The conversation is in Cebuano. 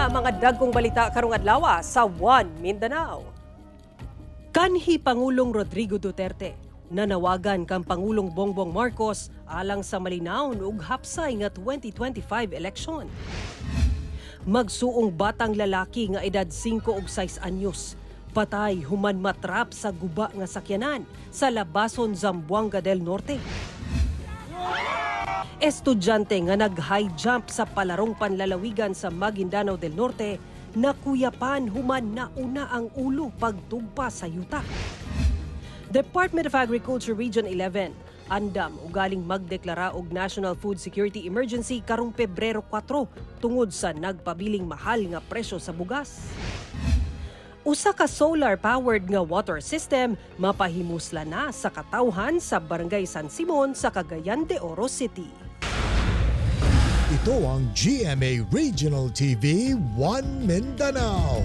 Kini ang mga dagkong balita karong adlaw sa One Mindanao. Kanhi Pangulong Rodrigo Duterte nanawagan kang Pangulong Bongbong Marcos alang sa malinawon ug hapsay nga 2025 election. Magsuong batang lalaki nga edad 5 ug 6 anyos patay human matrap sa guba nga sakyanan sa Labason, Zamboanga del Norte. Estudyante nga nag-high jump sa palarong panlalawigan sa Maguindanao del Norte nakuyapan human nauna ang ulo pagtugpa sa yuta. Department of Agriculture Region 11 andam ugaling magdeklara og National Food Security Emergency karong Pebrero 4 tungod sa nagpabiling mahal nga presyo sa bugas. Usa ka solar-powered nga water system mapahimusla na sa katawhan sa Barangay San Simon sa Cagayan de Oro City. Ito ang GMA Regional TV, One Mindanao.